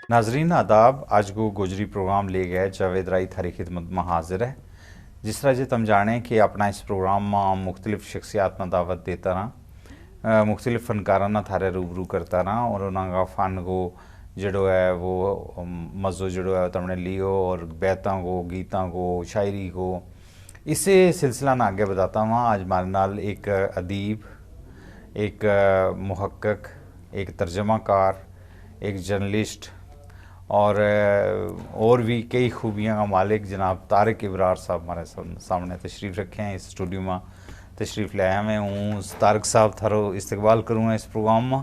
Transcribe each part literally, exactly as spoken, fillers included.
ناظرین آداب، اج کو گوجری پروگرام لے گئے جاوید رائی تھاری خدمت ما حاضر ہے۔ جس طرح جے تم جانے کہ اپنا اس پروگرام ما مختلف شخصیات نا دعوت دیتا رہا، مختلف فنکاراں نا تھارے روبرو کرتا رہا اور انہاں کا فن کو جڑو ہے وہ مزو جڑو ہے تم نے لیو اور بیتاں کو، گیتاں کو، شاعری کو، اسے سلسلہ نا آگے بدھاتا ہواں۔ آج مارے نال ایک ادیب، ایک محقق، ایک ترجمہ کار، ایک جرنلسٹ اور اور بھی کئی خوبیاں کا مالک جناب طارق ابرار صاحب ہمارے سامنے تشریف رکھے ہیں، اس اسٹوڈیو ما تشریف لے آیا میں ہوں۔ طارق صاحب تھارو استقبال کروں گا اس پروگرام ما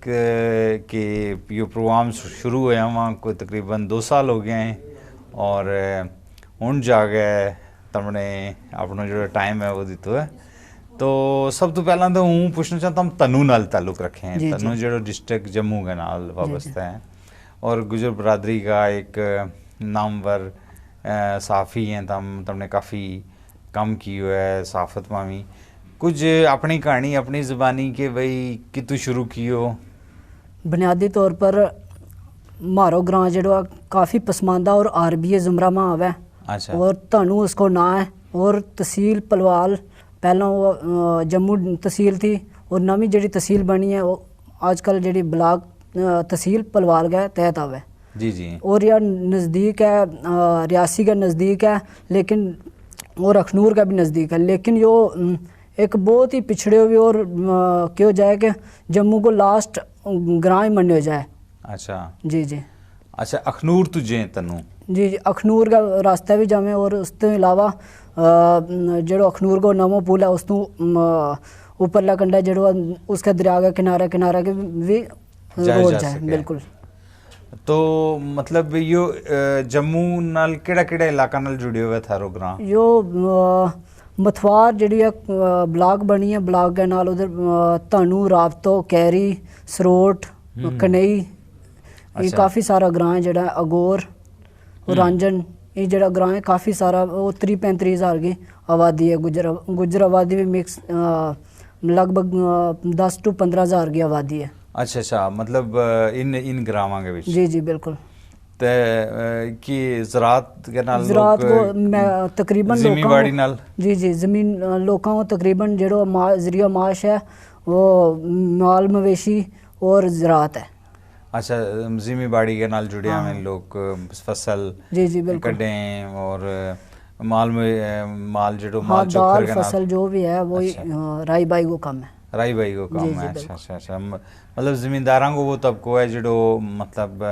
کہ یوہ پروگرام شروع ہویا ہواں کوئی تقریبا دو سال ہو گیا ہیں اور ہن جا گئے تمنے اپنو جیڑو ٹائم ہے وہ دتو ہے۔ تو سب تو پہلاں تو ہوں پوچھنا چاہتا ہوں تنو نال تعلق رکھے ہیں، تنو جیڑو ڈسٹرکٹ جموں کے نال وابستہ ہے اور گجر برادری کا ایک نامور صحافی ہیں تم، تمنے کافی کم کیو ہے صحافت ما وی۔ کچھ اپنی کہانی اپنی زبانی کے بھئی کتو شروع کیو؟ بنیادی طور پر مارو گراں جیڑو کافی پسماندہ اور آر بی اے زمرہ ما آوے۔ اچھا۔ اور تہانوں اس کو ناں ہے اور تحصیل پلوال، پہلاں وہ جموں تحصیل تھی اور نوی جیڑی تحصیل بنی ہے آج کل جیڑی بلاک تحصیل پلوال کے تحت آوے۔ جی جی۔ اور یہ نزدیک ہے، ریاسی کے نزدیک ہے، لیکن اور اخنور کا بھی نزدیک ہے، لیکن یوہ ایک بہت ہی پچھڑے ہوئے اور کہیو جائے کہ جموں کو لاسٹ گراں ہی منیو جائے۔ اچھا۔ جی جی۔ اچھا، اخنور تو جیں تنو؟ جی جی، اخنور کا راستہ بھی جاویں اور اس تو علاوہ جیڑو اخنور کو نوو پل ہے اس تو اوپرلا کنڈا جیڑو اس کے دریا کے کنارے کنارے کے بھی روڈ جائے۔ بالکل۔ تو مطلب یوہ جموں نال کیڑا کیڑا علاقہ نال جڑیو ہوئے تھارو گراں؟ یوہ متھوار جیڑی ہے بلاک بنی ہے، بلاک کے نال ادھر تہانوں، رابطو، کیری، سروٹ، کنئی، یہ کافی سارا گراں ہے جیڑا اگور، رانجن، یہ جیڑا گراں ہے کافی سارا، وہ تری پینتری ہزار کی آبادی ہے۔ گجر آبادی بھی مکس، لگ بھگ دس ٹو پندرہ ہزار کی آبادی ہے۔ اچھا اچھا، مطلب ان ان گراواں کے وچ؟ جی جی بالکل۔ تے کی زراعت کے نال زراعت کو میں تقریبا زمین باڑی نال؟ جی جی، زمین لوکاں کو تقریبا جیڑو ذریعہ معاش ہے وہ مال مویشی اور زراعت ہے۔ اچھا، زمین باڑی کے نال جڑیا ہوئے لوگ، فصل جی جی بالکل کڈیں اور مال میں مال جیڑو مال چوکھر کے نال فصل جو بھی ہے وہی رائی بائی کو کم ہے۔ رائی بائی کو کم ہے۔ اچھا اچھا اچھا، مطلب زمینداراں کو وہ طبقو ہے جیڑو مطلب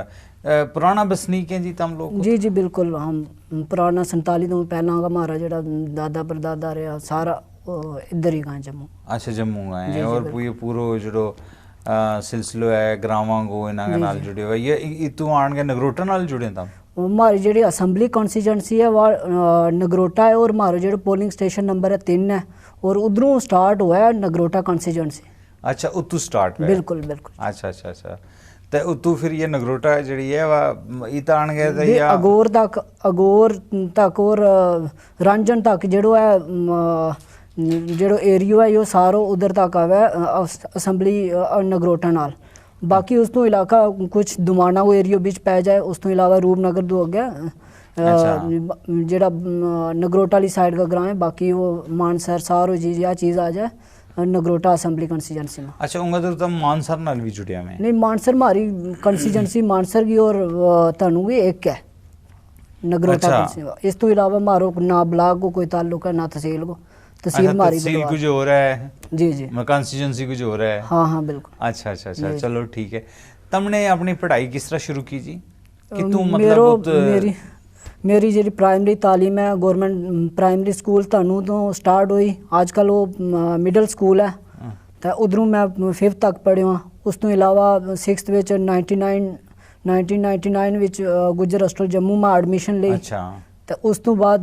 پرانا بسنیک ہیں جی تم لوگ؟ جی جی بالکل، ہم پرانا سنتالی تو پہلاں کا ہمارا جیڑا دادا پر دادا رہیا سارا ادھر ہی گاں جموں۔ اچھا، جموں گاں ہیں اور یہ پورو جیڑو سلسلو ہے گراواں کو انہاں کے نال جڑے ہوئے، یہ اتو آن کے نگروٹا نال جڑے تم؟ ہماری جیڑی اسمبلی کانسٹیچوئنسی ہے وہ نگروٹا ہے اور ہمارا جیڑا پولنگ اسٹیشن نمبر ہے تین ہے اور ادھروں سٹارٹ ہوا ہے نگروٹا کانسٹیچوئنسی۔ اچھا، اتو سٹارٹ ہے؟ بالکل بالکل۔ اچھا اچھا اچھا، تے اتو پھر یہ نگروٹا جیڑی ہے وہ اتو آن گئے تھے یا اگور تک؟ اگور تک اور رانجن تک جیڑو ہے جیڑو ایریو ہے یوہ سارو ادھر تک آوے اسمبلی نگروٹا نال۔ باقی اس تو علاقہ کچھ دمانا کو ایریو بچ پے جائے، اس تو علاوہ روپ نگر دو اگے جیڑا نگروٹا والی سائیڈ کا گراں ہے، باقی وہ مانسر سارو جی یا چیز آ جائے نگروٹا اسمبلی کانسٹیچوئنسی ما۔ اچھا، انگا تو تم مانسر نال بھی جڑیا میں؟ نہیں، مانسر ہماری کانسٹیچوئنسی مانسر کی اور تہانوں کی ایک ہے۔ نگروٹا۔ اس تو علاوہ ہمارو نہ بلاک کو کوئی تعلق ہے نہ تحصیل کو۔ تحصیل ہماری تحصیل کچھ ہو رہا ہے؟ جی جی۔ کانسٹیچوئنسی کچھ ہو رہا ہے؟ ہاں ہاں بالکل۔ اچھا اچھا اچھا، چلو ٹھیک ہے۔ تم نے اپنی پڑھائی کس طرح شروع کی جی؟ کتوں مطلب میری میری جیڑی پرائمری تعلیم ہے گورنمنٹ پرائمری سکول تہانوں تو سٹارٹ ہوئی، آج کل وہ مڈل سکول ہے۔ تے ادھروں میں ففتھ تک پڑھیو ہاں۔ اس تو علاوہ سکستھ وچ نائنٹی نائن نائنٹین نائنٹی نائن وچ گجر ہاسٹل جموں ما ایڈمیشن لئی۔ تے اس تو بعد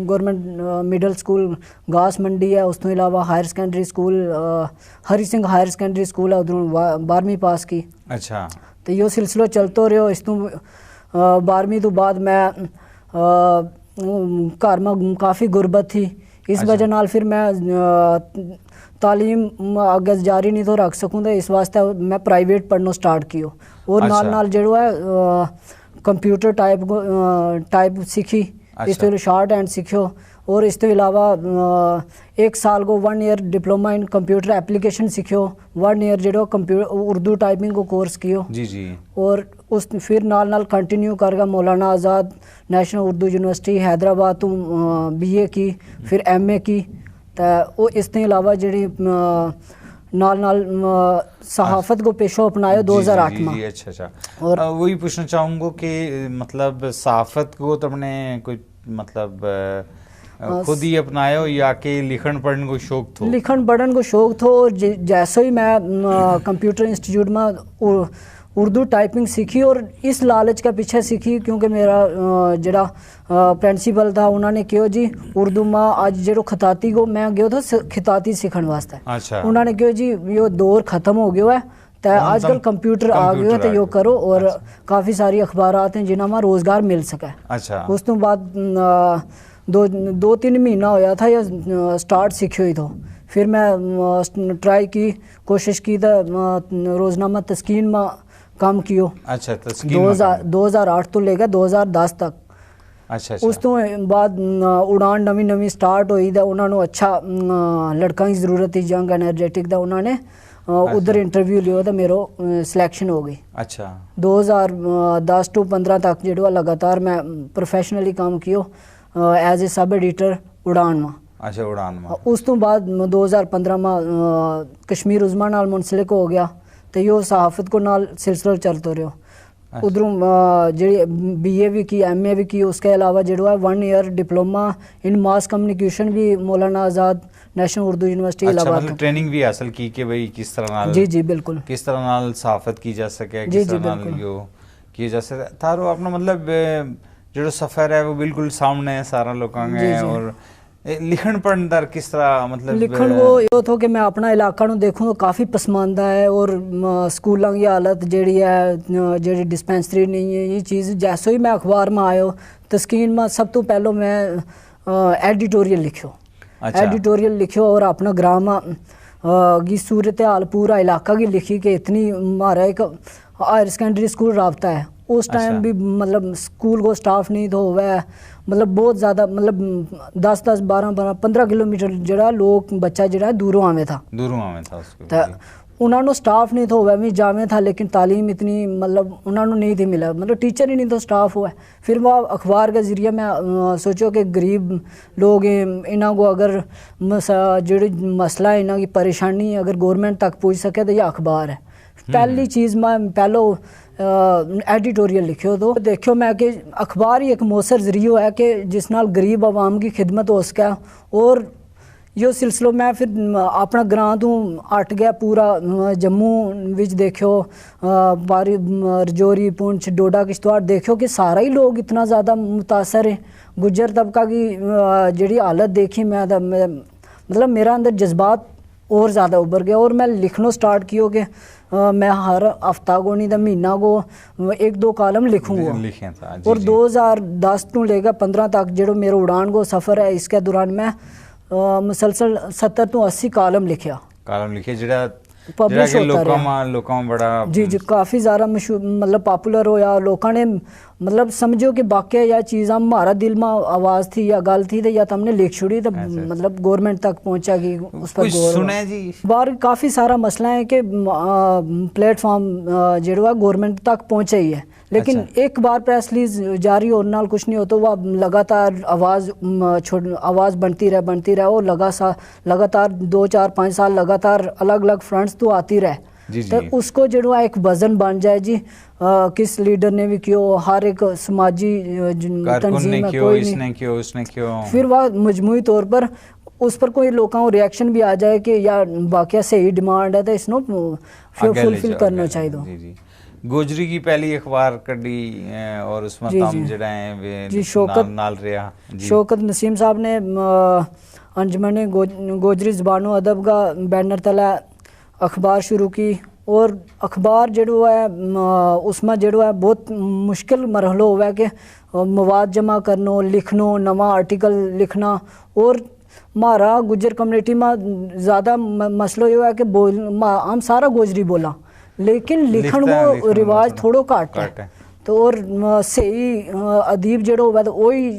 گورنمنٹ مڈل سکول گاس منڈی ہے، اس تو علاوہ ہائر سیکنڈری سکول ہری سنگھ ہائر سیکنڈری سکول ہے، ادھروں بارہویں پاس کی۔ اچھا۔ تے یوہ سلسلو چلتو رہیو۔ اس تو بارہویں تو بعد میں گھر ما کافی غربت تھی، اس وجہ نال پھر میں تعلیم آگے جاری نہیں تھو رکھ سکوں تو اس واسطے میں پرائیویٹ پڑھنو سٹارٹ کیو۔ اور نال نال جیڑو ہے کمپیوٹر ٹائپ سیکھی، اس تو شارٹ ہینڈ سیکھیو۔ اور اس تو علاوہ ایک سال کو ون ایئر ڈپلوما ان کمپیوٹر ایپلیکیشن سیکھیو، ون ایئر جیڑو اردو ٹائپنگ کو کورس کیو۔ اور اس پھر نال نال کنٹینیو کر گیا مولانا آزاد نیشنل اردو یونیورسٹی حیدرآباد تو بی اے کی، پھر ایم اے کی۔ تے او اس نے علاوہ جیڑی نال نال صحافت کو پیشو اپنایو دو ہزار آٹھ ما۔ اچھا اچھا۔ اور وہی پوچھنا چاہوں گو کہ مطلب صحافت کو تم نے کوئی مطلب خود ہی اپنایو یا کہ لکھن پڑھن کو شوق تھو؟ لکھن پڑھن کو شوق تھو اور جیسو ہی میں کمپیوٹر انسٹیٹیوٹ ما اردو ٹائپنگ سیکھی اور اس لالچ کا پیچھے سیکھی کیونکہ میرا جیڑا پرنسپل تھا انہوں نے کہیو جی اردو ما اج جیڑو خطاطی کو میں گیو تھو خطاطی سیکھن واسطے۔ انہوں نے کہیو جی یوہ دور ختم ہو گیو ہے، تے آج کل کمپیوٹر آ گیو ہے تے یوہ کرو اور کافی ساری اخبارات ہیں جنہاں ما روزگار مل سکے۔ اس تو بعد دو تین مہینہ ہویا تھا یا سٹارٹ سیکھیو ہی تھو۔ پھر میں ٹرائی کی، کوشش کی تے روزنامہ تسکین ما کم کیو۔ دو ہزار آٹھ تو لے کے دو ہزار دس تک۔ اس تو بعد اڑان نوی نوی سٹارٹ ہوئی تے انہاں نو اچھا لڑکاں کی ضرورت تھی جنگ انرجیٹک تے انہاں نے ادھر انٹرویو لیو تے میرو سلیکشن ہو گئی۔ دو ہزار دس ٹو پندرہ تک جیڑو لگاتار میں پروفیشنلی کام کیو ایز اے سب ایڈیٹر اڑان ما۔ اس تو بعد دو ہزار پندرہ ما کشمیر عظمی نال منسلک ہو گیا تے یوہ صحافت کو نال سلسلو چلتو رہیو۔ ادھروں جیڑی بی اے وی کی ایم اے وی کی اس کے علاوہ جیڑو ہے ون ایئر ڈپلوما ان ماس کمیونیکیشن وی مولانا آزاد نیشنل اردو یونیورسٹی الہ آباد۔ ٹریننگ وی حاصل کی کہ بھئی کس طرح نال جی جی بالکل۔ کس طرح نال صحافت کی جا سکے کس طرح نال یوہ کی جا سکے تھارو اپنا مطلب جیڑو سفر ہے وہ بالکل سامنے ہے سارا لوکاں کے اور لکھن پڑھن در کس طرح مطلب لکھن وہ یوہ تھو کہ میں اپنا علاقہ نو دیکھوں تو کافی پسماندہ ہے اور سکولاں کی حالت جیڑی ہے جیڑی ڈسپنسری نہیں ہے یہ چیز جیسو ہی میں اخبار ما آیو تسکین ما سب تو پہلو میں ایڈیٹوریل لکھیو۔ ایڈیٹوریل لکھیو اور اپنا گراں ما کی صورتحال پورا علاقہ کی لکھی کہ اتنی مارا ایک ہائر سیکنڈری سکول رابطہ ہے۔ اس ٹائم بھی مطلب سکول کو سٹاف نہیں تھو ہووے مطلب بہت زیادہ مطلب دس دس بارہ بارہ پندرہ کلو میٹر جیڑا لوگ بچہ جیڑا ہے دوروں آویں تھا۔ دوروں آویں تھا اس کو۔ انہاں نو سٹاف نہیں تھو ہووے میں جاویں تھا لیکن تعلیم اتنی مطلب انہاں نو نہیں تھی ملا مطلب ٹیچر ہی نہیں تھو سٹاف ہووے۔ پھر وہ اخبار کا ذریعہ میں سوچو کہ غریب لوگ ہیں انہاں کو اگر جیڑی مسئلہ ہے انہاں کی پریشانی اگر گورنمنٹ تک پوچھ سکے تو یہ اخبار ہے۔ پہلی چیز میں پہلو ایڈیٹوریل لکھیو تو دیکھیو میں کہ اخبار ہی ایک موثر ذریعو ہے کہ جس نال غریب عوام کی خدمت ہو سکے۔ اور یوہ سلسلو میں پھر اپنا گراں تو اٹ گیا پورا جموں وچ دیکھیو باری رجوری پونچھ ڈوڈا کشتواڑ دیکھیو کہ سارا ہی لوگ اتنا زیادہ متاثر ہیں۔ گجر طبقہ کی جیڑی حالت دیکھی میں مطلب میرا اندر جذبات اور زیادہ ابھر گیا اور میں لکھنو سٹارٹ کیو کہ میں ہر ہفتہ کو نہیں تو مہینہ کو ایک دو کالم لکھوں گا۔ اور دو ہزار دس تو لے کے پندرہ تک جیڑو میرو اڑان کو سفر ہے اس کے دوران میں مسلسل ستر تو اسی کالم لکھیا۔ کالم لکھیا جیڑا پبلش ہوتا رہیا۔ جی جی کافی زیادہ مطلب پاپولر ہویا لوکاں نے مطلب سمجھو کہ باقی یا چیز ہم ہمارا دل ما آواز تھی یا گل تھی یا تم نے لکھ چھوڑی تو مطلب گورنمنٹ تک پہنچا گی۔ اس پر گور بار کافی سارا مسئلہ ہے کہ پلیٹ فارم جیڑو ہے گورنمنٹ تک پہنچا ہی ہے۔ لیکن ایک بار پریس ریلیز جاری ہون نال کچھ نہیں ہوتا وہ لگاتار آواز آواز بنتی رہ بنتی رہ وہ لگا سا لگاتار دو چار پانچ سال لگاتار الگ الگ فرنٹس تو آتی رہ۔ تو اس کو جیڑو ہے ایک وزن بن جائے جی۔ کس لیڈر نے بھی کیو ہر ایک سماجی تنظیم ہے کوئی نہیں۔ پھر وہ مجموعی طور پر اس پر کوئی لوکاں کو ریئیکشن بھی آ جائے کہ یا واقعہ صحیح ڈیمانڈ ہے تو اس نو فلفل کرنا چاہیے۔ گوجری کی پہلی اخبار کڈی اور اس میں تم جڑا ہیں جی شوکت نال رہیا۔ شوکت نسیم صاحب نے انجمن گوجری زبان و ادب کا بینر تلا اخبار شروع کی۔ اور اخبار جیڑو ہے اس ما جیڑو ہے بہت مشکل مرحلو ہوا ہے کہ مواد جمع کرنو لکھنو نواں آرٹیکل لکھنا۔ اور مہارا گجر کمیونٹی ما زیادہ مسئلو یوہ ہے کہ ہم سارا گوجری بولاں، لیکن لکھن کو رواج تھوڑو گھٹ ہے۔ تو اور صحیح ادیب جیڑو ہووے تو اوہی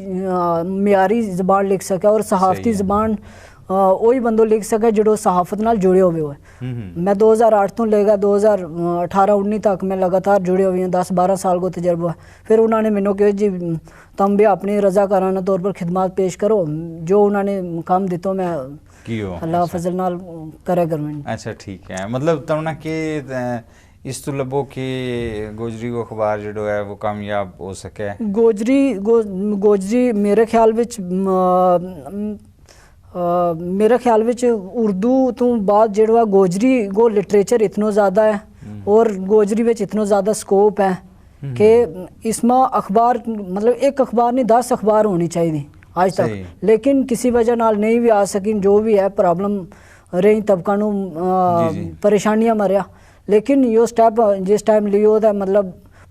معیاری زبان لکھ سکے اور صحافتی زبان اوہی بندو لکھ سکے جیڑو صحافت نال جڑیو ہووے۔ میں دو ہزار آٹھ توں لے گا دو ہزار اٹھارہ انی تک میں لگاتار جڑیو ہووے ہیں، دس بارہ سال کو تجربو ہے۔ پھر انہاں نے مینوں کہیو جی تم بھی اپنی رضاکارانہ طور پر خدمات پیش کرو۔ جو انہاں نے کم دتو میں اللہ فضل نال کرے کروں۔ اچھا، ٹھیک ہے۔ مطلب تمنا کہ اس توں لبھو کہ گوجری کو اخبار جیڑو ہے وہ کامیاب ہو سکے؟ گوجری میرے خیال وچ میرے خیال وچ اردو توں بعد جیڑو ہے گوجری کو لٹریچر اتنو زیادہ ہے اور گوجری وچ اتنو زیادہ سکوپ ہے کہ اس ما اخبار مطلب ایک اخبار نہیں دس اخبار ہونی چاہیے آج تک، لیکن کسی وجہ نال نہیں بھی آ سکیں۔ جو بھی ہے پرابلم رہی طبقہ نو پریشانیاں مریا، لیکن یوہ سٹیپ جس ٹائم لیو تھا مطلب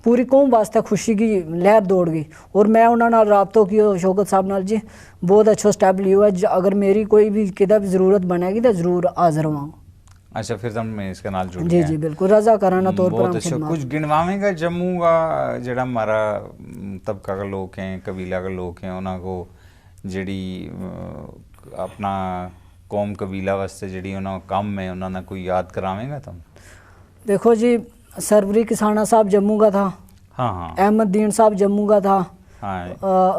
پوری قوم واسطے خوشی کی لہر دوڑ گئی۔ اور میں انہاں نال رابطو کیو شوکت صاحب نال جی بہت اچھو سٹیپ لیو ہے۔ اگر میری کوئی بھی کدھر بھی ضرورت بنے گی تو ضرور حاضر ہواں۔ اچھا، پھر تم اس کے نال جڑ گیا؟ جی بالکل، رضاکارانہ طور پر بہت اچھا۔ کچھ گنواویں گا جموں کا جیڑا ہمارا طبقہ کا لوگ ہیں، قبیلہ کا لوگ ہیں، انہاں کو جیڑی اپنا قوم قبیلہ واسطے جیڑی انہاں کم ہے انہاں نا کوئی یاد کراویں گا تم؟ دیکھو جی، سروری کسانہ صاحب جموں کا تھا، ہاں ہاں۔ احمد دین صاحب جموں کا تھا،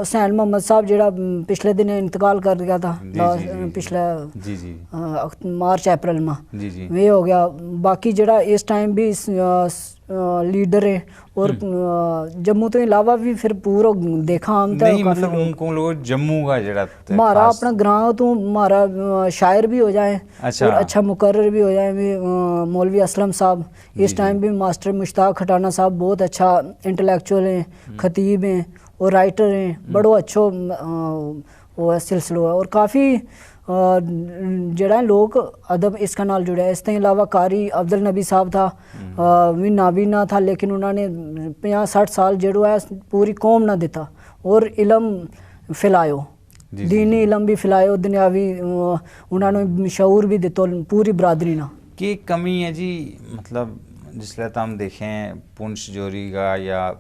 حسین محمد صاحب جیڑا پچھلے دن انتقال کر گیا تھا، پچھلے مارچ اپریل ما ویہ ہو گیا۔ باقی جیڑا اس ٹائم بھی لیڈر ہیں اور جموں تو علاوہ بھی پھر پورو دیکھا ہم تو مطلب ان کو لوگ جموں کا جیڑا مہارا اپنا گراں تو مہارا شاعر بھی ہو جائیں اور اچھا مقرر بھی ہو جائیں۔ مولوی اسلم صاحب اس ٹائم بھی ماسٹر مشتاق کھٹانہ صاحب بہت اچھا انٹلیکچوئل ہیں، خطیب ہیں اور رائٹر ہیں، بڑو اچھو وہ سلسلو ہے اور کافی جیڑا ہے لوگ ادب اس کا نال جڑیا ہے۔ اس کے علاوہ قاری عبدالنبی صاحب تھا، وی نابینا تھا لیکن انہاں نے پنجاہ سٹھ سال جیڑو ہے پوری قوم نا دتا اور علم پھیلایو، دینی علم بھی پھیلایو، دنیاوی انہاں نے شعور بھی دتو پوری برادری نا۔ کی کمی ہے جی؟ مطلب جس لے تم دیکھیں پونچھ جوری کا یا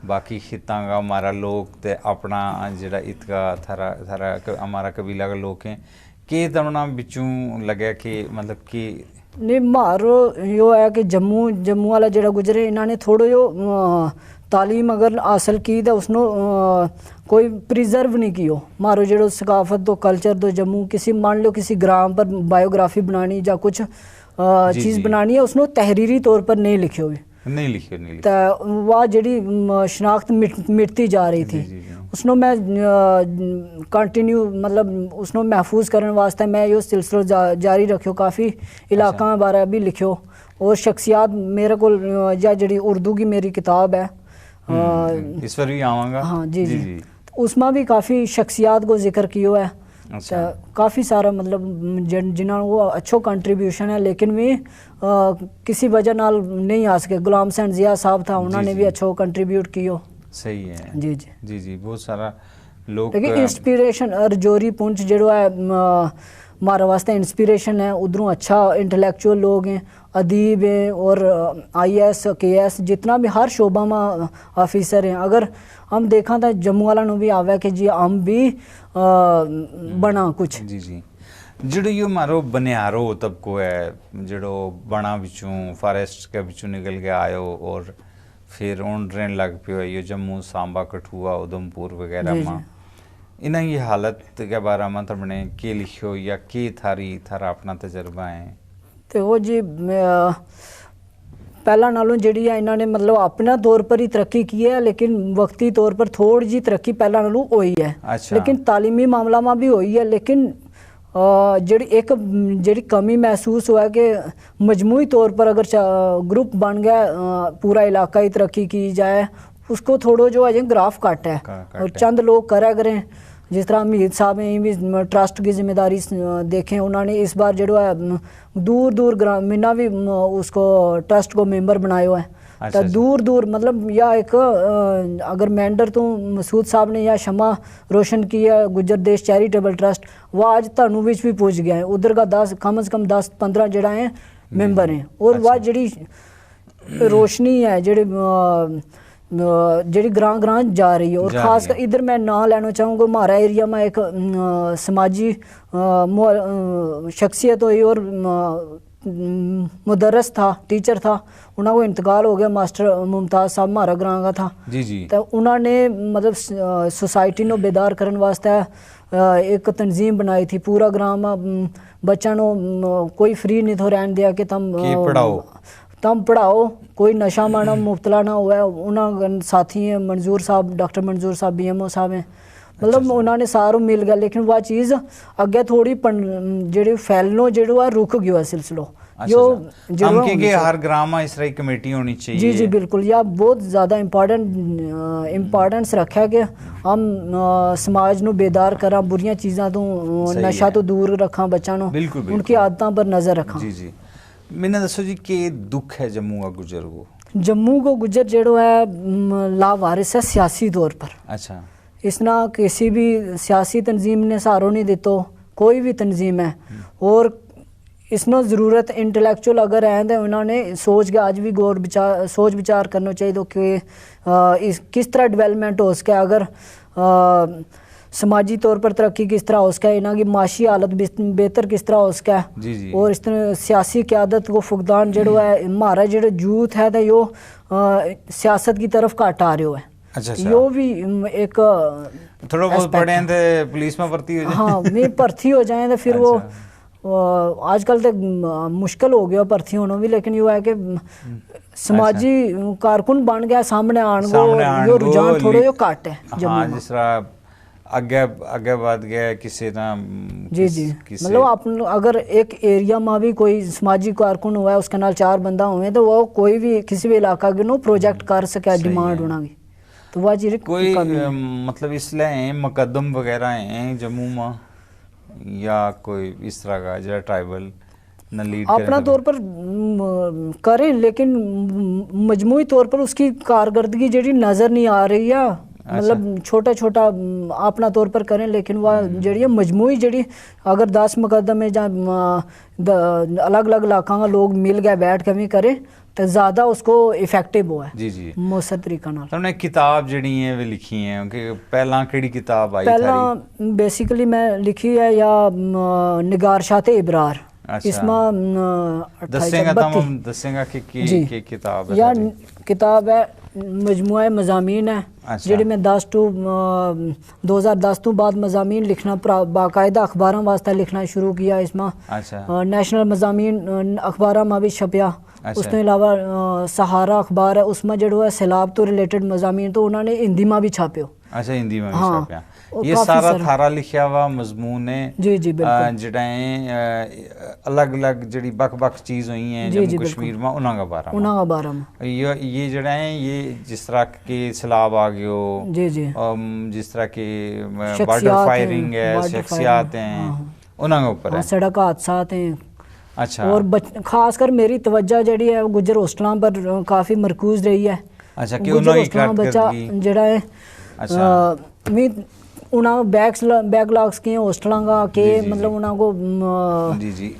باقی خطاں کا ہمارا لوگ تے اپنا جیڑا اتکا تھارا ہمارا قبیلہ کا لوگ ہیں کہ تمنا بچوں لگا کہ مطلب کہ نہیں، مارو یوہ ہے کہ جموں جموں والا جیڑا گزرے انہاں نے تھوڑو یوہ تعلیم اگر حاصل کی تو اس نو کوئی پریزرو نہیں کیو۔ مارو جیڑو ثقافت دو کلچر دو جموں کسی مان لو کسی گرام پر بائیوگرافی بنانی یا کچھ چیز بنانی ہے اس نو تحریری طور پر نہیں لکھیو۔ نہیں لکھیو نہیں لکھیو۔ تے واہ جیڑی شناخت مٹتی جا رہی تھی، اس نو میں کنٹینیو مطلب اس نو محفوظ کرن واسطے میں یوہ سلسلو جاری رکھیو کافی علاقاں بارے بھی لکھیو۔ اور شخصیات میرے کول یا جیڑی اردو کی میری کتاب ہے اس پر بھی آواں گا۔ ہاں جی جی۔ اس ما بھی کافی شخصیات کو ذکر کیو ہے۔ کافی سارا مطلب جنہاں کو اچھو کنٹریبیوشن ہے لیکن وی کسی وجہ نال نہیں آ سکے۔ غلام حسین ضیاء صاحب تھا انہاں نے بھی اچھو کنٹریبیوٹ کیو۔ صحیح ہے۔ جی جی۔ جی جی بہت سارا لوگ انسپیریشن ارجوری پونچھ جیڑو ہے مارا واسطے انسپیریشن ہے۔ ادھروں اچھا انٹلیکچوئل لوگ ہیں، ادیب ہیں اور آئی ایس کے ایس جتنا بھی ہر شعبہ ما آفیسر ہیں۔ اگر ہم دیکھاں تو جموں والا نو بھی آوے کہ جی ہم بھی بنا کچھ۔ جی جی۔ جیڑو یوہ مارو بنیارو طبقو ہے جیڑو بنا بچوں فاریسٹ کے بچوں نکل کے آیو اور پھر ان رہن لگ پیو ہے یوہ جموں سانبا کٹھوا ادھمپور وغیرہ ما انہاں کی حالت کے بارے ما تمنے کے لکھیو یا کے تھاری تھارا اپنا تجربہ ہیں؟ تے وہ جی پہلا نالوں جیڑی ہے انہاں نے مطلب اپنا طور پر ہی ترقی کی ہے لیکن وقتی طور پر تھوڑ جی ترقی پہلا نالوں ہوئی ہے۔ لیکن تعلیمی معاملہ ما بھی ہوئی ہے لیکن جیڑی ایک جیڑی کمی محسوس ہوا کہ مجموعی طور پر اگر گروپ بن گیا پورا علاقہ ہی ترقی کی جائے اس کو تھوڑو جو اجے گراف کٹ ہے اور چند لوگ کرا کریں۔ جس طرح امید صاحب ہیں، یہ بھی ٹرسٹ کی ذمہ داری دیکھیں۔ انہوں نے اس بار جڑو ہے، دور دور گراں مینا بھی اس کو ٹرسٹ کو ممبر بنایو ہے۔ تو دور دور مطلب یا ایک اگر مینڈر تو مسعود صاحب نے یا شمع روشن کی ہے گجر دیش چیریٹیبل ٹرسٹ، وہ آج تھانوں وچ بھی پہنچ گیا ہے۔ ادھر کا دس کم از کم دس پندرہ جڑا ہیں ممبر ہیں۔ اور وہ جڑی روشنی ہے جڑی جڑی گراں گراں جا رہی ہے۔ اور خاص کر ادھر میں ناں لینا چاہوں گا، ہمارا ایریا میں ایک سماجی شخصیت ہوئی اور مدرس تھا، ٹیچر تھا، انہاں کو انتقال ہو گیا، ماسٹر ممتاز صاحب ہمارا گراں کا تھا۔ تو انہاں نے مطلب سوسائٹی نو بیدار کرن واسطے ایک تنظیم بنائی تھی۔ پورا گراں ما بچاں نو کوئی فری نہیں تھو رہن دیا کہ تم تم پڑھاؤ، کوئی نشہ مانا مبتلا نہ ہوا۔ انہاں ساتھی ہیں منظور صاحب، ڈاکٹر منظور صاحب، بی ایم او صاحب ہیں۔ مطلب انہاں نے ساروں مل گیا، لیکن وہ چیز اگے تھوڑی جڑی فیلنو جڑو ہے رک گیو ہے سلسلو۔ یو جڑو ہے کہ ہر گراں ما اس طرح کی کمیٹی ہونی چاہیے۔ جی جی، بالکل، یا بہت زیادہ امپورٹنٹ امپورٹنس رکھا کہ ہم سماج نو بیدار کراں، بریاں چیزاں تو نشہ تو دور رکھاں بچاں نو، ان کی عادتاں پر نظر رکھاں۔ جی جی۔ میں نے دسو جی کہ دکھ ہے جموں کا گجر کو؟ جموں کو گجر جڑو ہے لاوارث ہے سیاسی طور پر۔ اچھا۔ اس نا کسی بھی سیاسی تنظیم نے سہارو نہیں دیتو، کوئی بھی تنظیم ہے۔ اور اس نا ضرورت انٹلیکچوئل اگر ہیں تو انہوں نے سوچ کے اج بھی غور سوچ بچار کرنا چاہیے کہ کس طرح ڈیولپمنٹ ہو سکے، اگر سماجی طور پر ترقی کس طرح ہو سکے، انہاں کی معاشی حالت بہتر کس طرح ہو سکے۔ اور اس طرح سیاسی قیادت کو فقدان جڑو ہے، ہمارا جڑو یوتھ ہے تو یو سیاست کی طرف گھٹ آ رہیو ہے۔ یو بھی ایک تھوڑا بہت پڑھیں تھے پولیس ما بھرتی ہو جائیں۔ ہاں، میں بھرتی ہو جائیں تو پھر وہ آج کل تو مشکل ہو گیا بھرتی ہونا بھی، لیکن یو ہے کہ سماجی کارکن بن گیا سامنے آن کو، یو رجحان تھوڑا یو گھٹ ہے۔ جموں ما جس طرح اگے اگے ودھ گیا کسے نا جی جی۔ مطلب اگر ایک ایریا ما بھی کوئی سماجی کارکن ہوا ہے، اس کے نال چار بندہ ہوئے تو وہ کوئی بھی کسی بھی علاقہ کے نو پروجیکٹ کر سکے، ڈیمانڈ ہونا بھی۔ تو وہ چیز کوئی مطلب اس لے ہیں مقدم وغیرہ ہیں جموں ما یا کوئی اس طرح کا جڑا ٹرائبل اپنا طور پر کریں، لیکن مجموعی طور پر اس کی کارکردگی جیڑی نظر نہیں آ رہی ہے۔ مطلب چھوٹا چھوٹا اپنا طور پر کریں، لیکن وہ جیڑی ہے مجموعی جیڑی اگر دس مقدم ہے جا الگ الگ علاقہ کا لوگ مل گئے بیٹھ کے بھی کریں تو زیادہ اس کو افیکٹو ہوا ہے۔ جی جی۔ مؤثر طریقہ نال۔ تم نے کتاب جیڑی ہیں وہ لکھی ہیں کہ پہلاں کیڑی کتاب آئی؟ پہلاں بیسیکلی میں لکھی ہے یا نگارشات ابرار۔ اس ما دسیں گا تم دسیں گا کہ کتاب ہے یا کتاب ہے، مجموعہ مضامین ہے۔ جیڑی میں دس ٹو دو ہزار دس تو بعد مضامین لکھنا باقاعدہ اخباراں واسطے لکھنا شروع کیا۔ اس ما نیشنل مضامین اخباراں ما بھی چھپیا۔ اس تو علاوہ سہارا اخبار ہے، اس ما جیڑو ہے سیلاب تو ریلیٹڈ مضامین تو انہوں نے ہندی ما بھی چھاپیو۔ اچھا، ہندی ما بھی چھاپیا۔ یہ سارا تھارا لکھیا ہوا مضمون ہے۔ جی جی، بالکل۔ جڑا ہیں الگ الگ جڑی بک بک چیز ہوئی ہیں جموں کشمیر ما انہاں کا بارہ ما۔ یہ جڑا ہیں یہ جس طرح کہ سیلاب آ گیو، جس طرح کہ بارڈر فائرنگ ہے، شخصیات ہیں، انہاں کے اوپر ہے۔ سڑک حادثات ہیں۔ اچھا۔ اور خاص کر میری توجہ جیڑی ہے گجر ہاسٹلاں پر کافی مرکوز رہی ہے۔ اچھا کہ انہاں کی کارکردگی جیڑا ہے۔ اچھا۔ انہاں بیک لاگز کی ہاسٹلاں کا کہ مطلب انہاں کو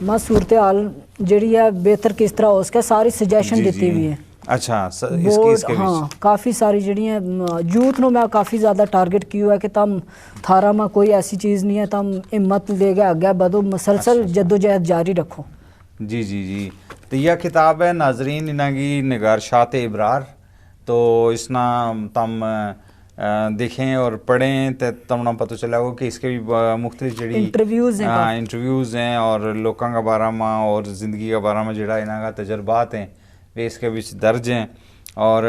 ما صورتحال جیڑی ہے بہتر کس طرح ہو سکے ساری سجیشن دیتی ہوئی ہے۔ اچھا۔ ہاں، کافی ساری جیڑی ہیں یوتھ نو میں کافی زیادہ ٹارگٹ کیو ہے کہ تم تھارا ما کوئی ایسی چیز نہیں ہے، تم ہمت لے کے اگے بدھو، مسلسل جدوجہد جاری رکھو۔ جی جی جی۔ تو یہ کتاب ہے ناظرین انہاں کی نگارشات ابرار۔ تو اس نا تم دیکھیں اور پڑھیں تو تم نا پتو چلا ہو کہ اس کے بھی مختلف جڑی انٹرویوز ہیں اور لوکاں کا بارہ ما اور زندگی کا بارہ ما جڑا انہاں کا تجربات ہیں، وہ اس کے بچ درج ہیں۔ اور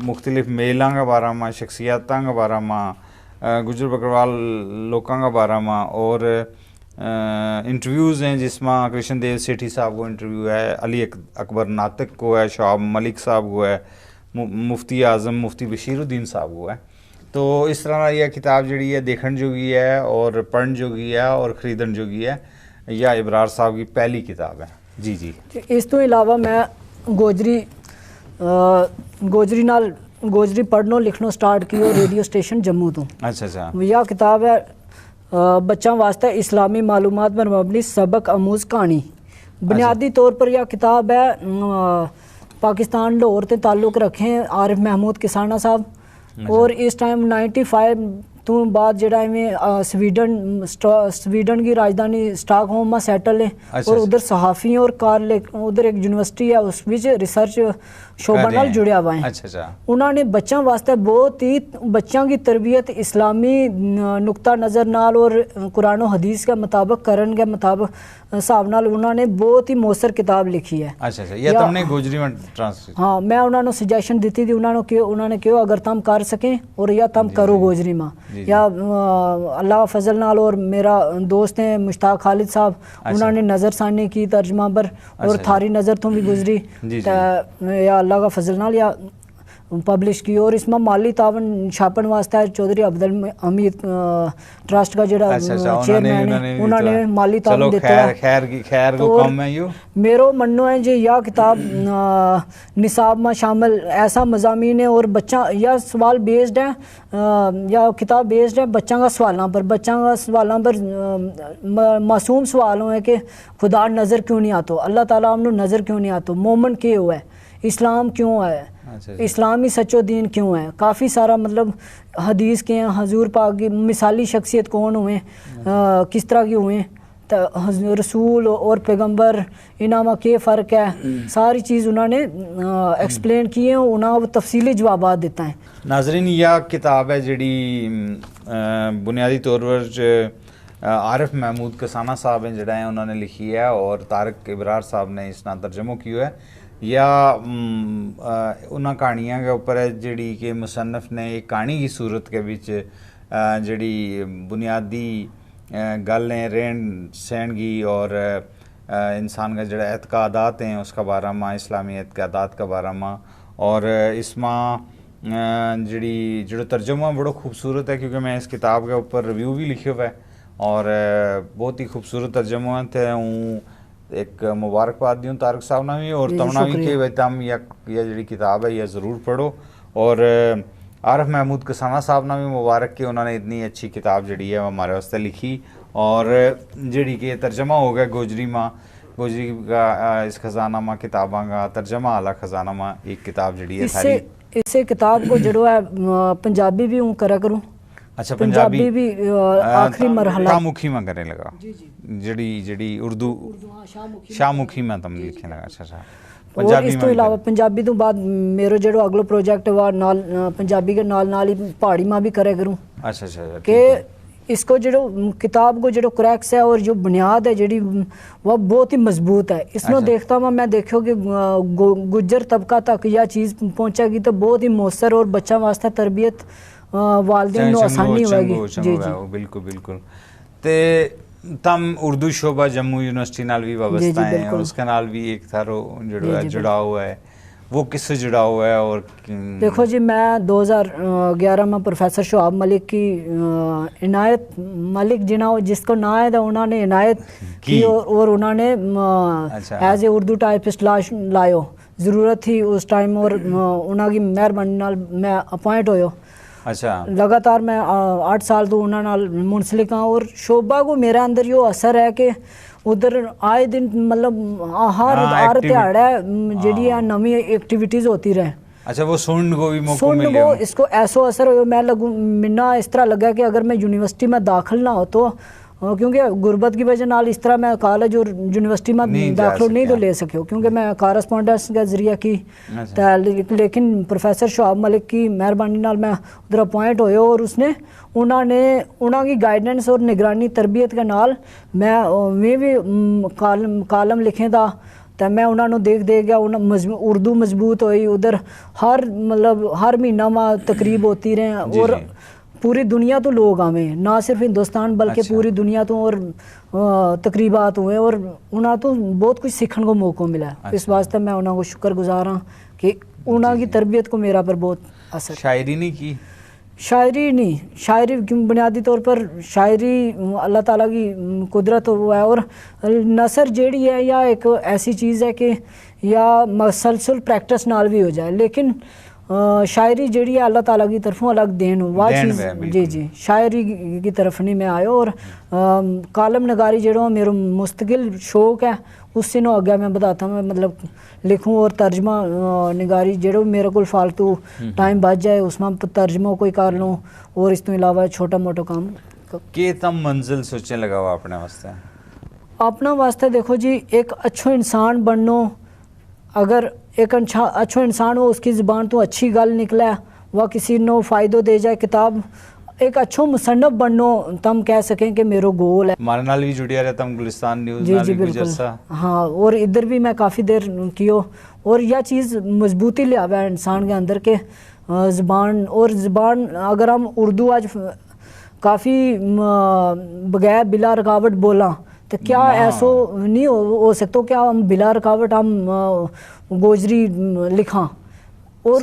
مختلف میلاں کا بارہ ما، شخصیاتاں کا بارہ ما، گجر بکروال لوکاں کا بارہ ما اور انٹرویوز ہیں جس ما کرشن دیو سیٹھی صاحب کو انٹرویو ہے، علی اکبر ناطق کو ہے، شعاب ملک صاحب کو ہے، مفتی اعظم مفتی بشیر الدین صاحب کو ہے۔ تو اس طرح نا یہ کتاب جیڑی ہے دیکھن جو گی ہے اور پڑھن جو گی ہے اور خریدن جو گی ہے۔ یا ابرار صاحب کی پہلی کتاب ہے۔ جی جی۔ اس تو علاوہ میں گوجری گوجری نال گوجری پڑھنو لکھنو سٹارٹ کیو ریڈیو اسٹیشن جموں تو۔ اچھا اچھا۔ یا کتاب ہے بچاں واسطے اسلامی معلومات پر مبنی سبق آموز کہانی۔ بنیادی طور پر یا کتاب ہے پاکستان لاہور تے تعلق رکھیں عارف محمود کسانہ صاحب۔ اور اس ٹائم نائنٹی فائیو تو بعد جیڑا ایویں سویڈن سویڈن کی راجدھانی اسٹاک ہوم ما سیٹل ہیں۔ اور ادھر صحافیوں اور کار ادھر ایک یونیورسٹی ہے اس وچ ریسرچ شعبہ نال جڑیا ہوا ہیں۔ انہاں نے بچاں واسطے بہت ہی بچاں کی تربیت اسلامی نقطہ نظر نال اور قرآن و حدیث کے مطابق کرن کے مطابق حساب نال انہاں نے بہت ہی موثر کتاب لکھی ہے۔ اچھا اچھا، یہ تم نے گوجری میں ٹرانسلیٹ؟ ہاں، میں انہاں نو سجیشن دتی تھی، انہاں نو کہیو، انہاں نے کہیو اگر تم کر سکیں اور یا تم کرو گوجری ما۔ یا اللہ کا فضل نال اور میرا دوست ہیں مشتاق خالد صاحب، انہاں نے نظر ثانی کی ترجمہ پر اور تھاری نظر تو بھی گزری۔ یا اللہ کا فضل نال یا پبلش کی اور اس ما مالی تعاون چھاپن واسطے چوہدری عبدالحمید ٹرسٹ کا جیڑا چیئرمین ہے، انہاں نے مالی تعاون دیتا ہے۔ میرو مننو ہے جی یا کتاب نصاب ما شامل ایسا مضامین ہے اور بچاں یا سوال بیسڈ ہے۔ یا کتاب بیسڈ ہے بچاں کا سوالاں پر بچاں کا سوالاں پر معصوم سوال ہوئے کہ خدا نظر کیوں نہیں آتو اللہ تعالی ہم نو نظر کیوں نہیں آتو مومن کے ہوئے؟ اسلام کیوں ہے؟ اسلام ہی سچو دین کیوں ہے؟ کافی سارا مطلب حدیث کے ہیں حضور پاک کی مثالی شخصیت کون ہوئے؟ کس طرح کی ہوئے؟ رسول اور پیغمبر انہاں ما کے فرق ہے؟ ساری چیز انہاں نے ایکسپلین کی ہیں انہاں کو تفصیلی جوابات دیتا ہیں۔ ناظرین، یہ کتاب ہے جیڑی بنیادی طور پر عارف محمود کسانہ صاحب ہیں جیڑا ہیں انہاں نے لکھی ہے اور طارق ابرار صاحب نے اس نا ترجمو کیو ہے۔ یا انہاں کہانیاں کے اپر ہے جیڑی کہ مصنف نے ایک کہانی کی صورت کے وچ جیڑی بنیادی گل ہیں رہن سہن کی اور انسان کا جیڑا اعتقادات ہیں اس کا بارہ ما اسلامی اعتقادات کا بارہ ما اور اس ما جیڑی جیڑو ترجمو ہے بڑو خوبصورت ہے کیونکہ میں اس کتاب کے اپر ریویو بھی لکھیو ہے۔ اور بہت ہی خوبصورت ترجمو ہے تے ہوں ایک مبارکباد دیوں طارق صاحب نا بھی اور تمنا بھی کہ بھائی تم یا جیڑی کتاب ہے یا ضرور پڑھو۔ اور عارف محمود کسانہ صاحب نا بھی مبارک کہ انہوں نے اتنی اچھی کتاب جیڑی ہے وہ ہمارے واسطے لکھی۔ اور جیڑی کہ ترجمہ ہو گیا گوجری ما گوجری کا اس خزانہ ما کتاباں کا ترجمہ آلا خزانہ ما ایک کتاب جیڑی ہے ساری۔ اسے کتاب کو جیڑو ہے پنجابی بھی ہوں کرا کروں۔ اچھا پنجابی بھی آخری مرحلہ شاہ مکھی ما کرنے لگا۔ جیڑی جیڑی اردو شاہ مکھی ما تم لکھنے لگا اچھا اچھا۔ اور اس تو علاوہ پنجابی تو بعد میرو جیڑو اگلو پروجیکٹ ہوا نال پنجابی کے نال نال ہی پہاڑی ما بھی کرے کروں۔ اچھا اچھا کہ اس کو جیڑو کتاب کو جیڑو کریکس ہے اور جو بنیاد ہے جیڑی وہ بہت ہی مضبوط ہے۔ اس نو دیکھتا ہوا میں دیکھیو کہ گجر طبقہ تک یا چیز پہنچے گی تو بہت ہی موثر اور بچاں واسطے تربیت والدین نو آسانی ہوئے گی۔ جی جی۔ بالکل بالکل۔ تے تم اردو شعبہ جموں یونیورسٹی نال بھی وابستہ ہیں اور اس کے نال بھی ایک تھارو جڑاؤ ہے۔ وہ کس سے جڑاؤ ہے اور دیکھو جی میں دو ہزار گیارہ ما پروفیسر شعاب ملک کی عنایت ملک جنہاں جس کو ناں ہے انہوں نے عنایت کی اور انہوں نے ایز اے اردو ٹائپسٹ لائیو۔ ضرورت تھی اس ٹائم اور انہاں کی مہربانی نال میں اپوائنٹ ہویو۔ لگاتار میں آٹھ سال تو انہاں نال منسلک ہاں اور شعبہ کو میرے اندر یوہ اثر ہے کہ ادھر آئے دن مطلب ہر ہر تہاڑے جیڑی ہے نوی ایکٹیویٹیز ہوتی رہے۔ اچھا وہ سنن کو بھی موقع ملیو۔ اس کو ایسو اثر ہویو میں لگوں منا اس طرح لگا کہ اگر میں یونیورسٹی میں داخل نہ ہوتو کیونکہ غربت کی وجہ نال اس طرح میں کالج اور یونیورسٹی ما داخلو نہیں تو لے سکیو کیونکہ میں کارسپونڈنس کا ذریعہ کی۔ لیکن پروفیسر شعاب ملک کی مہربانی نال میں ادھر اپوائنٹ ہویو اور اس نے انہاں نے انہاں کی گائیڈنس اور نگرانی تربیت کے نال میں وی وی کالم لکھیں تھا۔ تے میں انہاں نو دیکھ دیکھ گیا اردو مضبوط ہوئی ادھر ہر مطلب ہر مہینہ ما تقریب ہوتی رہے اور پوری دنیا تو لوگ آویں نہ صرف ہندوستان بلکہ پوری دنیا تو اور تقریبات ہوئے اور انہاں تو بہت کچھ سیکھن کو موقع ملا۔ اس واسطے میں انہاں کو شکر گزار ہاں کہ انہاں کی تربیت کو میرا پر بہت اثر۔ شاعری نہیں کی؟ شاعری نہیں، شاعری بنیادی طور پر شاعری اللہ تعالیٰ کی قدرت وہ ہے، اور نثر جیڑی ہے یا ایک ایسی چیز ہے کہ یا مسلسل پریکٹس نال بھی ہو جائے، لیکن شاعری جیڑی ہے اللہ تعالیٰ کی طرفوں الگ دین ہو وہ چیز۔ جی جی، شاعری کی طرف نہیں میں آیو، اور کالم نگاری جیڑو میرو مستقل شوق ہے، اس سے نو اگیا میں بدھاتا ہوں، مطلب لکھوں اور ترجمہ نگاری جیڑو میرے کول فالتو ٹائم بچ جائے اس ما ترجمہ کوئی کر لوں، اور اس تو علاوہ چھوٹا موٹا کام۔ کہ تم منزل سوچیں لگاؤ اپنے واسطے؟ اپنا واسطے دیکھو جی، ایک اچھو انسان بننو، اگر ایک اچھو انسان ہو اس کی زبان تو اچھی گل نکلے، وہ کسی نو فائدو دے جائے کتاب، ایک اچھو مصنف بننو تم کہہ سکیں کہ میرو گول ہے۔ ہمارے نال بھی جڑیا رہتا ہوں گلستان نیوز جی نال جی بھی کچھ بالکل عرصہ۔ ہاں، اور ادھر بھی میں کافی دیر کیو، اور یہ چیز مضبوطی لے آوے انسان کے اندر کے زبان اور زبان اگر ہم اردو آج کافی بغیر بلا رکاوٹ بولاں تو کیا ایسو نہیں ہو سکتو کیا ہم بلا رکاوٹ ہم گوجری لکھاں؟ اور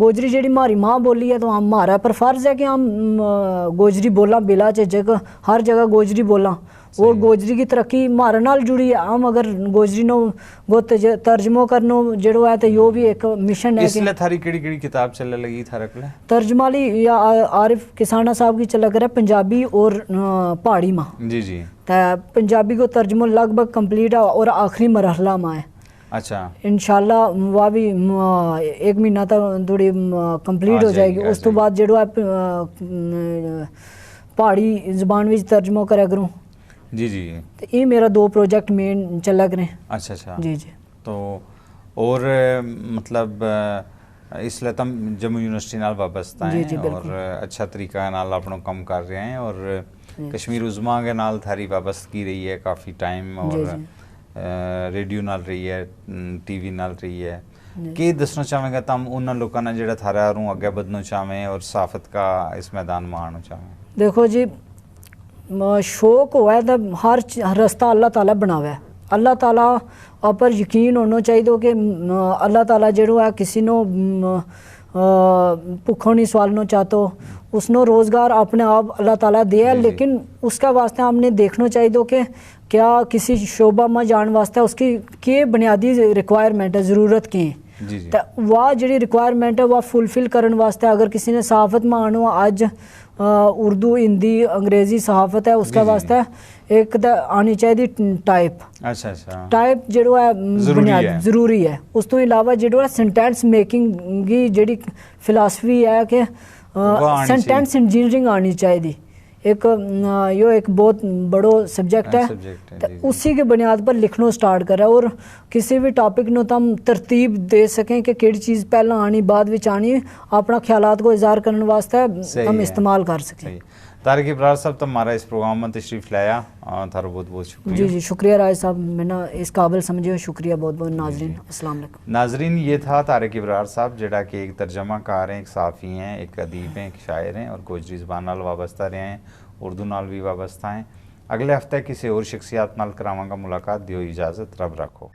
گوجری جیڑی ماری ماں بولی ہے تو ہم مارا پر فرض ہے کہ ہم گوجری بولاں بلا چے جگہ ہر جگہ گوجری بولاں۔ اور گوجری کی ترقی مارا نال جڑی ہے ہم اگر گوجری نو گو ترجمو کرنو جیڑو ہے تو یوہ بھی ایک مشن ہے۔ اس لے تھاری کیڑی کیڑی کتاب چلے لگی تھارا کلے؟ ترجمہ لی یا عارف کسانہ صاحب کی چلا کرے پنجابی اور پہاڑی ماں۔ جی جی۔ تے پنجابی کو ترجمو لگ بھگ کمپلیٹ ہے اور آخری مرحلہ ماں ہے۔ اچھا۔ انشاءاللہ وہ بھی ایک مہینہ تک تھوڑی کمپلیٹ ہو جائے گی اس تو بعد جیڑو ہے پہاڑی زبان وچ ترجمو کرے کروں۔ جی جی۔ تے ایہہ میرا دو پروجیکٹ مین چلا کریں۔ اچھا اچھا۔ جی جی۔ تو اور مطلب اس لے تم جموں یونیورسٹی نال وابستہ ہیں اور اچھا طریقہ نال اپنو کم کر رہے ہیں اور کشمیر عظمیٰ کے نال تھاری وابستگی رہی ہے کافی ٹائم اور ریڈیو نال رہی ہے، ٹی وی نال رہی ہے۔ کہ دسنا چاہویں گا تم انہاں لوکاں نا جیڑا تھارا روں اگے بدھنو چاہویں اور صحافت کا اس میدان ما آنو چاہویں؟ دیکھو جی، شوق ہووے تے ہر رستہ اللہ تعالی بناوے۔ اللہ تعالی اپر یقین ہونو چاہیدو کہ اللہ تعالی جیڑو ہے کسی نو بھکھو نہیں سوالنو چاہتو۔ اس نو روزگار اپنے آپ اللہ تعالی دیا ہے لیکن اس کا واسطے ہم نے دیکھنو چاہیدو کہ کیا کسی شعبہ ما جان واسطے اس کی کے بنیادی ریکوائرمنٹ ہے ضرورت کی ہیں؟ تے واہ جیڑی ریکوائرمنٹ ہے واہ فلفل کرن واسطے اگر کسی نے صحافت ما آنو اج اردو ہندی انگریزی صحافت ہے اس کا واسطے ایک تے آنی چاہیدی ٹائپ۔ اچھا اچھا۔ ٹائپ جیڑو ہے بنیاد ضروری ہے۔ اس تو علاوہ جیڑو ہے سینٹینس میکنگ کی جیڑی فلاسفی ہے کہ سینٹینس انجینئرنگ آنی چاہیدی۔ ایک یوہ ایک بہت بڑو سبجیکٹ ہے۔ تے اسی کے بنیاد پر لکھنو سٹارٹ کرے اور کسی بھی ٹاپک نو تم ترتیب دے سکیں کہ کیڑی چیز پہلا آنی بعد وچ آنی، اپنا خیالات کو اظہار کرن واسطے تم استعمال کر سکیں۔ طارق ابرار صاحب تم ہمارا اس پروگرام ما تشریف لایا، تھارو بہت بہت شکریہ۔ جی جی شکریہ راج صاحب، میں نا اس قابل سمجھے ہو، شکریہ بہت بہت۔ ناظرین السلام علیکم۔ ناظرین یہ تھا طارق ابرار صاحب جیڑا کہ ایک ترجمہ کار ہیں، ایک صحافی ہیں، ایک ادیب ہیں، ایک شاعر ہیں اور گوجری زبان نال وابستہ رہے ہیں، اردو نال بھی وابستہ ہیں۔ اگلے ہفتے کسی اور شخصیات نال کراواں گا ملاقات، دیو اجازت، رب رکھو۔